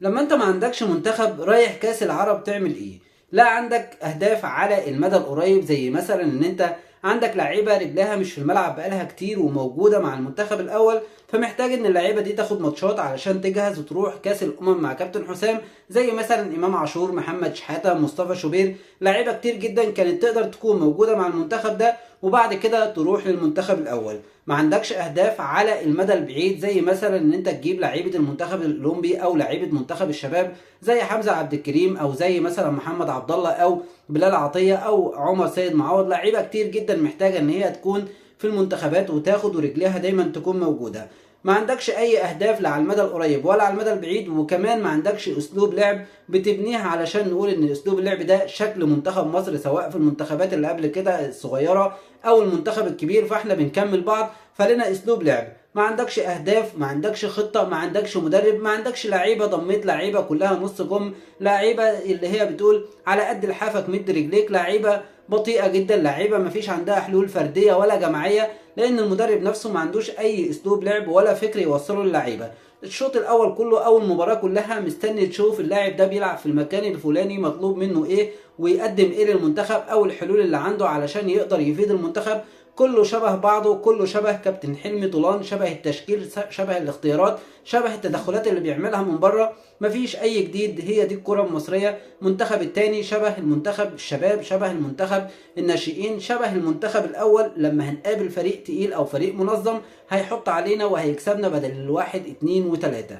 لما انت ما عندكش منتخب رايح كاس العرب تعمل ايه؟ لا عندك اهداف على المدى القريب، زي مثلا ان انت عندك لعيبة رجلها مش في الملعب بقالها كتير وموجودة مع المنتخب الاول، فمحتاج ان اللعيبة دي تاخد ماتشات علشان تجهز وتروح كاس الامم مع كابتن حسام، زي مثلا امام عاشور، محمد شحاته، مصطفى شوبير، لعيبة كتير جدا كانت تقدر تكون موجودة مع المنتخب ده وبعد كده تروح للمنتخب الاول. ما عندكش اهداف على المدى البعيد، زي مثلا ان انت تجيب لعيبة المنتخب الاولمبي او لعيبة منتخب الشباب زي حمزة عبد الكريم او زي مثلا محمد عبد الله او بلال عطية او عمر سيد معوض. لعيبة كتير جدا محتاجه ان هي تكون في المنتخبات وتاخد ورجليها دايما تكون موجودة. ما عندكش اي اهداف لا على المدى القريب ولا على المدى البعيد، وكمان ما عندكش اسلوب لعب بتبنيها علشان نقول ان اسلوب اللعب ده شكل منتخب مصر، سواء في المنتخبات اللي قبل كده الصغيرة او المنتخب الكبير، فاحنا بنكمل بعض فلنا اسلوب لعب. ما عندكش اهداف، ما عندكش خطه، ما عندكش مدرب، ما عندكش لعيبة، ضميت لعيبة كلها نص جم، لعيبة اللي هي بتقول على قد لحافك مد رجليك، لعيبة بطيئه جدا، لعيبة ما فيش عندها حلول فردية ولا جماعية، لان المدرب نفسه ما عندوش اي اسلوب لعب ولا فكر يوصله للعيبة. الشوط الاول كله او المباراة كلها مستني تشوف اللاعب ده بيلعب في المكان الفلاني، مطلوب منه ايه ويقدم ايه للمنتخب او الحلول اللي عنده علشان يقدر يفيد المنتخب. كله شبه بعضه، كله شبه كابتن حلمي طولان، شبه التشكيل، شبه الاختيارات، شبه التدخلات اللي بيعملها من بره، مفيش اي جديد. هي دي الكرة المصرية. منتخب التاني شبه المنتخب الشباب، شبه المنتخب الناشئين، شبه المنتخب الاول. لما هنقابل فريق تقيل او فريق منظم هيحط علينا وهيكسبنا بدل الواحد 2 و3.